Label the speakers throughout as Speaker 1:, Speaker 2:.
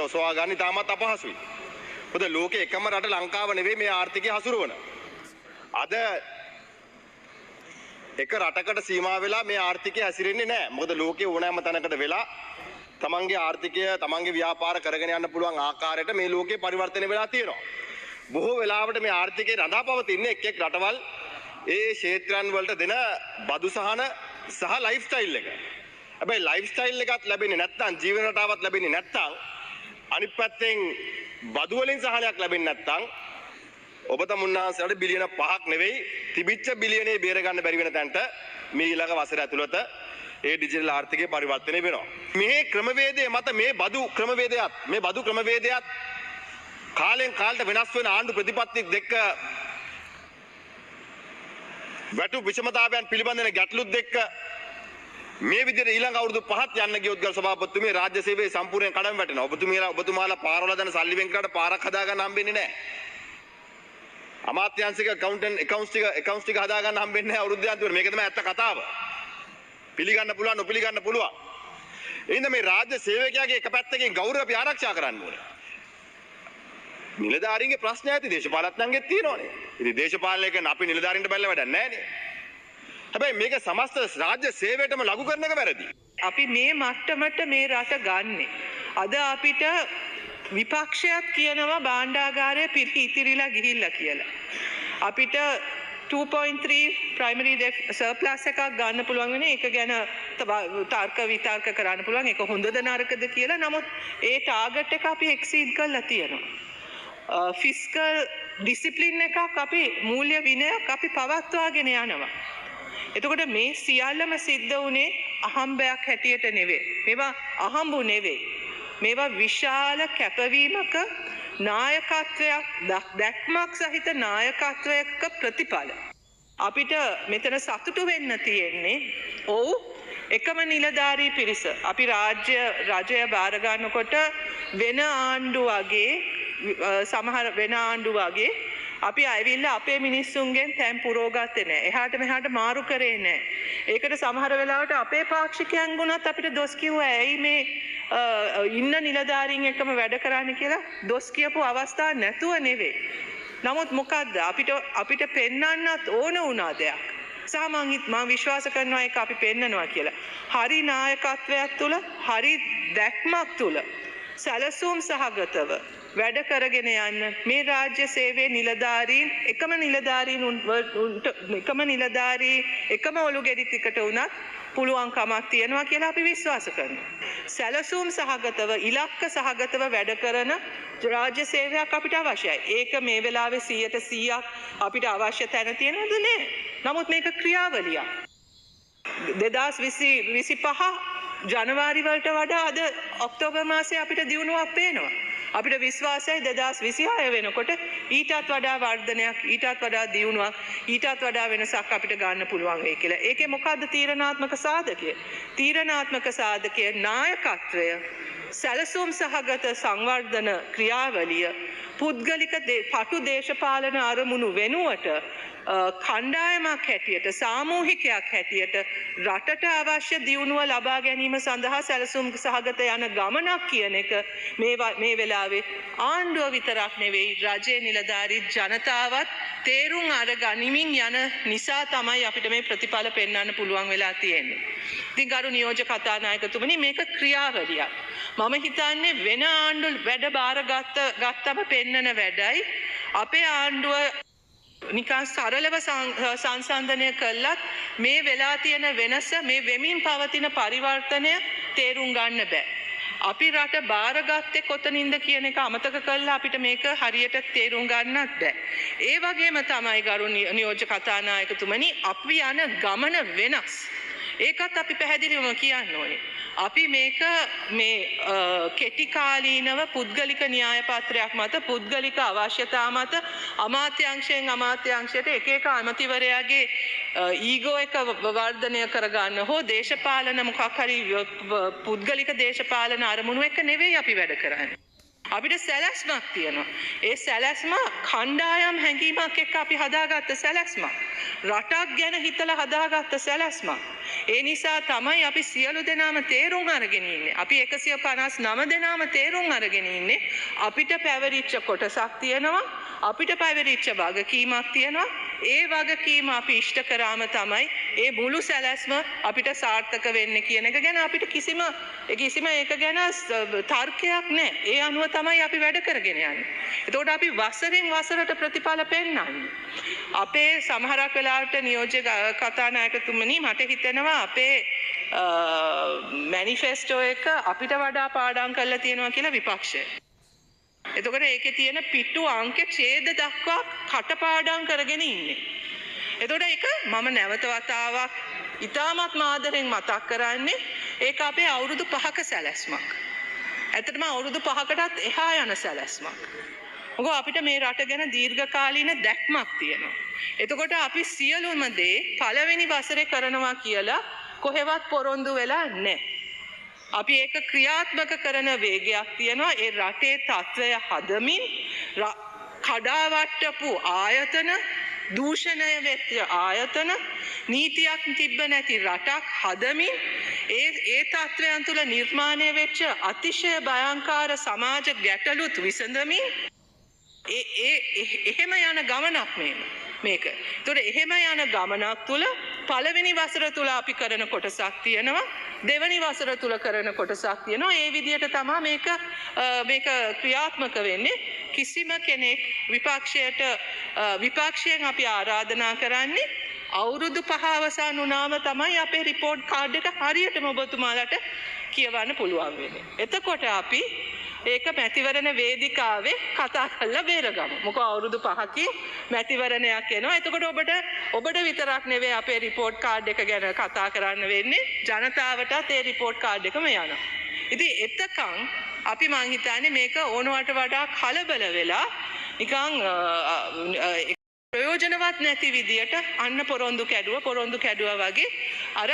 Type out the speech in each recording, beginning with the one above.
Speaker 1: සොයා ගන්න ඉතාමත් අපහසුයි. මොකද ලෝකේ එකම රට ලංකාව නෙවෙයි මේ ආර්ථිකය හසුරුවන. අද එක රටකට සීමා වෙලා මේ ආර්ථිකය හැසිරෙන්නේ නැහැ. මොකද ලෝකේ ඕනෑම තැනකට වෙලා තමන්ගේ ආර්ථිකය තමන්ගේ ව්‍යාපාර කරගෙන යන්න පුළුවන් ආකාරයට මේ ලෝකේ පරිවර්තනය වෙලා තියෙනවා. බොහෝ වෙලාවට මේ ආර්ථිකය රඳා පවතින්නේ එක් එක් රටවල් ඒ ක්ෂේත්‍රයන් වලට දෙන බදු සහන සහ ලයිෆ් ස්ටයිල් එක. හැබැයි ලයිෆ් ස්ටයිල් එකත් ලැබෙන්නේ නැත්නම්, ජීවන රටාවත් ලැබෙන්නේ නැත්නම්, අනිත් පැත්තෙන් බදු වලින් සහනයක් ලැබෙන්නේ නැත්නම් ඔබ තමුන්නාන්සේලාට බිලියන 5ක් නෙවෙයි තිබිච්ච බිලියනේ බේර ගන්න බැරි වෙන තැනට මේ ඊළඟ වසර ඇතුළත ඒ ඩිජිටල් ආර්ථිකය පරිවර්තනය වෙනවා. මේ ක්‍රමවේදය මත මේ බදු ක්‍රමවේදයත් කාලෙන් කාලට වෙනස් වෙන ආණ්ඩු ප්‍රතිපත්ති දෙක වැටු විෂමතාවයන් පිළිබඳ ගැටලුත් දෙක මේ විදිහට ඊළඟ අවුරුදු 5ක් යන්න ගියොත් ගරු සභාපතිතුමී රාජ්‍ය සේවයේ සම්පූර්ණයෙන් කඩම් වැටෙනවා. ඔබතුමීලා ඔබතුමාලා පාරවල දන සල්ලි වෙන් කරලා පාරක් හදා ගන්න හම්බෙන්නේ නැහැ. අමාත්‍යාංශික ඇකවුන්ට්ස් ටික හදා ගන්න හම්බෙන්නේ නැහැ අවුරුද්ද අන්තිමට. මේක තමයි ඇත්ත කතාව. පිළිගන්න පුළුවන් නොපිළිගන්න පුළුවන්. එහෙනම් මේ රාජ්‍ය සේවකයාගේ එක පැත්තකින් ගෞරවය අපි ආරක්ෂා කරන්න ඕනේ. නිලධාරීන්ගේ ප්‍රශ්න ඇති දේශපාලඥයන්ගෙත් තියෙනවනේ. ඉතින් දේශපාලනය කරන අපි නිලධාරීන්ට බැලලා වැඩක් නැහැ නේ. හැබැයි මේක සමස්ත රාජ්‍ය සේවයටම ලඝු කරන එක වැරදි.
Speaker 2: අපි මේ මට්ටමට මේ රට ගන්නෙ. අද අපිට විපක්ෂයක් කියනවා භාණ්ඩාගාරය පිරි ඉතිරිලා ගිහිල්ලා කියලා. අපිට 2.3 ප්‍රයිමරි සර්ප්ලස් එකක් ගන්න පුළුවන් වෙන්නේ. ඒක ගැන තර්ක විතර්ක කරන්න පුළුවන්. ඒක හොඳද නරකද කියලා. නමුත් ඒ ටාගට් එක අපි එක්සීඩ් කරලා තියෙනවා. ෆිස්කල් ඩිසිප්ලින් එකක් අපි මූල්‍ය විනයක් අපි පවත්වාගෙන යනවා. එතකොට මේ සියල්ලම සිද්ධ වුණේ අහම්බයක් හැටියට නෙවෙයි. මේවා අහඹු නෙවෙයි. මේවා විශාල කැපවීමක නායකත්වයක් දැක්මක් සහිත නායකත්වයක ප්‍රතිඵල. අපිට මෙතන සතුටු වෙන්න තියෙන්නේ ඔව් එකම නිලධාරී පිරිස. අපි රාජ්‍ය රජය බාර ගන්නකොට වෙන ආණ්ඩු වගේ සමහර වෙන ආණ්ඩු වගේ අපි ඇවිල්ලා අපේ මිනිස්සුන්ගෙන් තැන් පුරෝගත්තේ නෑ. එහාට මෙහාට මාරු කරේ නෑ. ඒකට සමහර වෙලාවට අපේ පාක්ෂිකයන් වුණත් අපිට දොස් කිව්වා ඇයි මේ ඉන්න නිලධාරීන් එක්කම වැඩ කරන්න කියලා දොස් කියපු අවස්ථා නැතුව නෙවෙයි. නමුත් මොකද්ද අපිට පෙන්වන්නත් ඕන වුණා දෙයක්. සහ මං විශ්වාස කරනවා ඒක අපි පෙන්නනවා කියලා. හරි නායකත්වයක් තුළ හරි දැක්මක් තුළ සැලසුම් සහගතව වැඩ කරගෙන යන්න මේ රාජ්‍ය සේවයේ නිලධාරීන් එකම නිලධාරීන් එකම නිලධාරී එකම ඔලු ගෙඩි ටිකට වුණත් පුළුවන් කමක් තියෙනවා කියලා අපි විශ්වාස කරනවා. සැලසුම් සහගතව ඉලක්ක සහගතව වැඩ කරන රාජ්‍ය සේවයක් අපිට අවශ්‍යයි. ඒක මේ වෙලාවේ 100%ක් අපිට අවශ්‍ය තැන තියෙනවද නෑ. නමුත් මේක ක්‍රියාවලියක්. 2025 ජනවාරි වලට වඩා අද ඔක්තෝබර් මාසේ අපිට දියුණුවක් පේනවා. අපිට විශ්වාසයි 2026 වෙනකොට ඊටත් වඩා වර්ධනයක්, ඊටත් වඩා දියුණුවක්, ඊටත් වඩා වෙනසක් අපිට ගන්න පුළුවන් වෙයි කියලා. ඒකේ මොකද්ද තීරණාත්මක සාධකය? තීරණාත්මක සාධකය නායකත්වය, සැලසුම් සහගත සංවර්ධන ක්‍රියාවලිය, පුද්ගලික පටු දේශපාලන අරමුණු වෙනුවට කණ්ඩායමක් හැටියට සාමූහිකයක් හැටියට රටට අවශ්‍ය දියුණුව ලබා ගැනීම සඳහා සැලසුම් සහගත යන ගමනක් කියන එක මේ වෙලාවේ ආණ්ඩුව විතරක් නෙවෙයි රජයේ නිලධාරී ජනතාවත් තේරුම් අරගනිමින් යන නිසා තමයි අපිට මේ ප්‍රතිඵල පෙන්වන්න පුළුවන් වෙලා තියෙන්නේ. ඉතින් ගරු නියෝජ්‍ය කතානායකතුමනි මේක ක්‍රියාවලියක්. මම හිතන්නේ වෙන ආණ්ඩු වැඩ බාර ගත්තම පෙන්නන වැඩයි අපේ ආණ්ඩුව නිකන් සරලව සංසන්දනය කළත් මේ වෙලා තියෙන වෙනස මේ වෙමින් පවතින පරිවර්තනය තේරුම් ගන්න බෑ. අපි රට බාරගත්තේ කොතනින්ද කියන එක අමතක කරලා අපිට මේක හරියට තේරුම් ගන්නත් බෑ. ඒ වගේම තමයි ගරු නියෝජ්‍ය කතානායකතුමනි අපි යන ගමන වෙනස්. ඒකත් අපි පැහැදිලිවම කියන්න ඕනේ. අපි මේක මේ කෙටි කාලීනව පුද්ගලික න්‍යාය පත්‍රයක් මත පුද්ගලික අවශ්‍යතා මත අමාත්‍යංශයෙන් අමාත්‍යංශයට එක එක ඇමතිවරයාගේ ඊගෝ එක වර්ධනය කරගන්න හෝ දේශපාලන මොකක් හරි පුද්ගලික දේශපාලන අරමුණු එක්ක නෙවෙයි අපි වැඩ කරන්නේ. අපිට සැලැස්මක් තියෙනවා. ඒ සැලැස්ම කණ්ඩායම් හැඟීමක් එක්ක අපි හදාගත්ත සැලැස්මක්. රටක් ගැන හිතලා හදාගත්ත සැලැස්මක්. ඒ නිසා තමයි අපි සියලු දෙනාම තේරුම් අරගෙන ඉන්නේ. අපි 159 දෙනාම තේරුම් අරගෙන ඉන්නේ. අපිට පැවරිච්ච කොටසක් තියෙනවා. අපිට පැවරිච්ච වගකීමක් තියෙනවා. ඒ වගකීම අපි ඉෂ්ට කරාම තමයි ඒ මුළු සැලැස්ම අපිට සාර්ථක වෙන්නේ කියන එක ගැන අපිට කිසිම කිසිම ඒක ගැන තර්කයක් නැහැ. ඒ අනුව තමයි අපි වැඩ කරගෙන යන්නේ. එතකොට අපි වසරෙන් වසරට ප්‍රතිඵල පෙන්වන්නේ. අපේ සමහරක් වෙලාවට නියෝජ්‍ය කතානායකතුමනි, මට හිතෙනවා අපේ මැනිෆෙස්ටෝ එක අපිට වඩා පාඩම් කරලා තියෙනවා කියලා විපක්ෂය. එතකොට ඒකේ තියෙන පිටු අංක ඡේද දක්වා කටපාඩම් කරගෙන ඉන්නේ. එතකොට ඒක මම නැවත වතාවක් ඉතාමත් ආදරෙන් මතක් කරන්නේ, ඒක අපේ අවුරුදු 5ක සැලැස්මක්. ඇත්තටම අවුරුදු 5කටත් එහා යන සැලැස්මක්. මොකද අපිට මේ රට ගැන දීර්ඝකාලීන දැක්මක් තියෙනවා. එතකොට අපි සියලුම දේ පළවෙනි වසරේ කරනවා කියලා කොහෙවත් පොරොන්දු වෙලා නැහැ. අපි ඒක ක්‍රියාත්මක කරන වේගයක් තියෙනවා. ඒ රටේ තත්ත්වය හදමින් කඩාවැට්ටපු ආයතන, දූෂණය වෙච්ච ආයතන, නීතියක් තිබ්බ නැති රටක් හදමින් ඒ ඒ තත්ත්වයන් තුළ නිර්මාණය වෙච්ච අතිශය භයංකාර සමාජ ගැටලුත් විසඳමින් ඒ ඒ එහෙම යන ගමනක් මේක. ඒතකොට එහෙම යන ගමනක් තුළ පළවෙනි වසර තුළ අපි කරන කොටසක් තියෙනවා. දෙවනි වසර තුළ කරන කොටසක් තියෙනවා. ඒ විදිහට තමයි මේක මේක ක්‍රියාත්මක වෙන්නේ. කිසිම කෙනෙක් විපක්ෂයට, විපක්ෂයෙන් අපි ආරාධනා කරන්නේ අවුරුදු 5 අවසන් වුණාම තමයි අපේ රිපෝට් කාඩ් එක හරියටම ඔබතුමාලට කියවන්න පුළුවන් වෙන්නේ. එතකොට අපි ඒක මැතිවරණ වේදිකාවේ කතා කරලා බේරගමු. මොකද අවුරුදු 5කින් මැතිවරණයක් එනවා. එතකොට ඔබට විතරක් නෙවෙයි අපේ රිපෝට් කාඩ් එක ගැන කතා කරන්න වෙන්නේ. ජනතාවටත් ඒ රිපෝට් කාඩ් එකම යනවා. ඉතින් එතකන් අපි මං හිතන්නේ මේක ඕනවට වඩා කලබල වෙලා නිකන් ප්‍රයෝජනවත් නැති විදියට අන්න පොරොන්දු කැඩුව පොරොන්දු කැඩුවා වගේ අර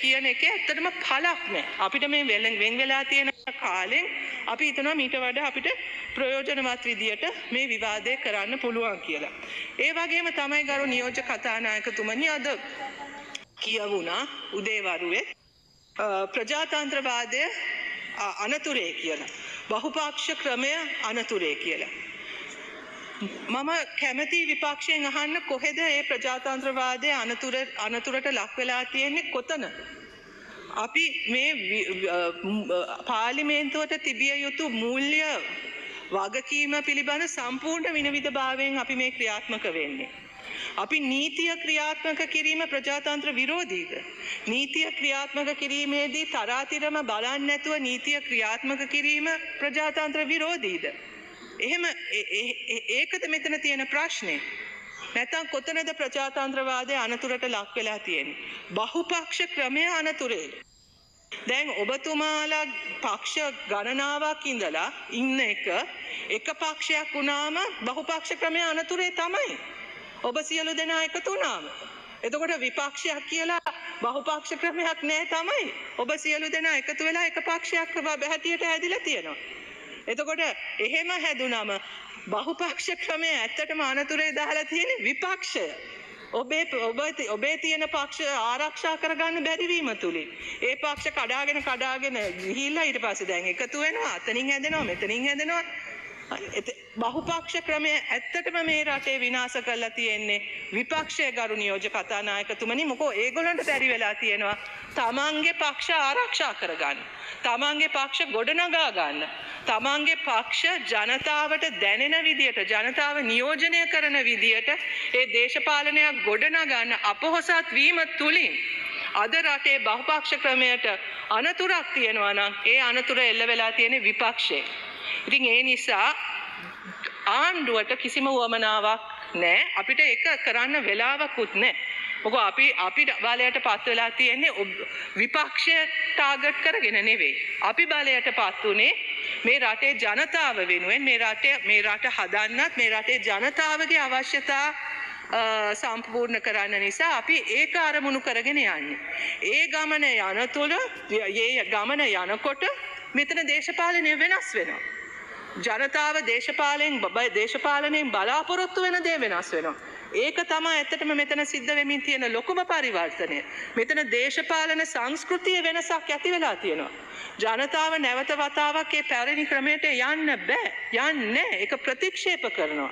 Speaker 2: කියන එකේ ඇත්තටම පළක් නෑ. අපිට මේ වෙන් වෙලා තියෙන කාලෙන් අපි හිතනවා මීට වඩා අපිට ප්‍රයෝජනවත් විදියට මේ විවාදය කරන්න පුළුවන් කියලා. ඒ වගේම තමයි ගරු නියෝජ්‍ය කතානායකතුමනි, අද කියවුණා උදේවරුවේ ප්‍රජාතන්ත්‍රවාදය අනතුරේ කියලා. බහුපාක්ෂ ක්‍රමය අනතුරේ කියලා. මම කැමති විපක්ෂයෙන් අහන්න, කොහෙද ඒ ප්‍රජාතන්ත්‍රවාදය අනතුරට ලක් වෙලා තියෙන්නේ කොතනද? අපි මේ පාර්ලිමේන්තුවට තිබිය යුතු මූල්‍ය වගකීම පිළිබඳ සම්පූර්ණ විනිවිදභාවයෙන් අපි මේ ක්‍රියාත්මක වෙන්නේ. අපි නීතිය ක්‍රියාත්මක කිරීම ප්‍රජාතන්ත්‍ර විරෝධීද? නීතිය ක්‍රියාත්මක කිරීමේදී තරාතිරම බලන්නේ නැතුව නීතිය ක්‍රියාත්මක කිරීම ප්‍රජාතන්ත්‍ර විරෝධීද? එහෙම ඒකද මෙතන තියෙන ප්‍රශ්නේ? නැත්නම් කොතනද ප්‍රජාතන්ත්‍රවාදය අනතුරට ලක් වෙලා තියෙන්නේ? බහුපක්ෂ ක්‍රමය අනතුරේ. දැන් ඔබතුමාලා පක්ෂ ගණනාවක් ඉඳලා ඉන්න එක එක පක්ෂයක් වුණාම බහුපක්ෂ ක්‍රමය අනතුරේ තමයි. ඔබ සියලු දෙනා එකතු වුණාම. එතකොට විපක්ෂයක් කියලා බහුපක්ෂ ක්‍රමයක් නෑ තමයි. ඔබ සියලු දෙනා එකතු වෙලා එක පක්ෂයක් හැටියට හැදිලා තියෙනවා. එතකොට එහෙම හැදුනම බහුපක්ෂ ක්‍රමය ඇත්තටම අනතුරේ දාලා තියෙන්නේ විපක්ෂය. ඔබේ ඔබ ඔබේ තියෙන පක්ෂ ආරක්ෂා කරගන්න බැරි වීම තුලින්. ඒ පක්ෂ කඩාගෙන කඩාගෙන ගිහිල්ලා ඊට පස්සේ දැන් එකතු වෙනවා, අතනින් හැදෙනවා, මෙතනින් හැදෙනවා. බහුපක්ෂ ක්‍රමය ඇත්තටම මේ රටේ විනාශ කරලා තියෙන්නේ විපක්ෂය ගරු නියෝජ්‍ය කතානායකතුමනි. මොකෝ ඒගොල්ලන්ට බැරි වෙලා තියෙනවා තමන්ගේ පක්ෂ ආරක්ෂා කරගන්න. තමන්ගේ පක්ෂ ගොඩනගා ගන්න. තමන්ගේ පක්ෂ ජනතාවට දැනෙන විදියට, ජනතාව නියෝජනය කරන විදියට ඒ දේශපාලනයක් ගොඩනගන්න අපොහොසත් වීම තුලින් අද රටේ බහුපක්ෂ ක්‍රමයට අනතුරක් තියෙනවා නම් ඒ අනතුර එල්ල වෙලා තියෙන්නේ විපක්ෂයේ. ඉතින් ඒ නිසා ආණ්ඩුවට කිසිම උවමනාවක් නෑ. අපිට ඒක කරන්න වෙලාවකුත් නෑ. මොකද අපි අපි බලයට පත් වෙලා තියෙන්නේ විපක්ෂය ටාගට් කරගෙන නෙවෙයි. අපි බලයට පත් වුණේ මේ රටේ ජනතාව වෙනුවෙන්, මේ රට හදන්නත් මේ රටේ ජනතාවගේ අවශ්‍යතා සම්පූර්ණ කරන්න නිසා අපි ඒක අරමුණු කරගෙන යන්නේ. ඒ ගමන යන තුළ, ඒ ගමන යනකොට මෙතන දේශපාලනය වෙනස් වෙනවා. ජනතාව දේශපාලනයෙන් බලාපොරොත්තු වෙන දේ වෙනස් වෙනවා. ඒක තමයි ඇත්තටම මෙතන සිද්ධ වෙමින් තියෙන ලොකුම පරිවර්තනය. මෙතන දේශපාලන සංස්කෘතිය වෙනසක් ඇති වෙලා තියෙනවා. ජනතාව නැවත වතාවක් ඒ පැරණි ක්‍රමයට යන්න බෑ. යන්නේ නෑ. ඒක ප්‍රතික්ෂේප කරනවා.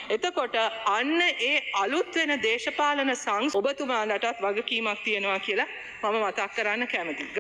Speaker 2: එතකොට අන්න ඒ අලුත් වෙන දේශපාලන ඔබතුමාලටත් වගකීමක් තියෙනවා කියලා මම මතක් කරන්න කැමතියි.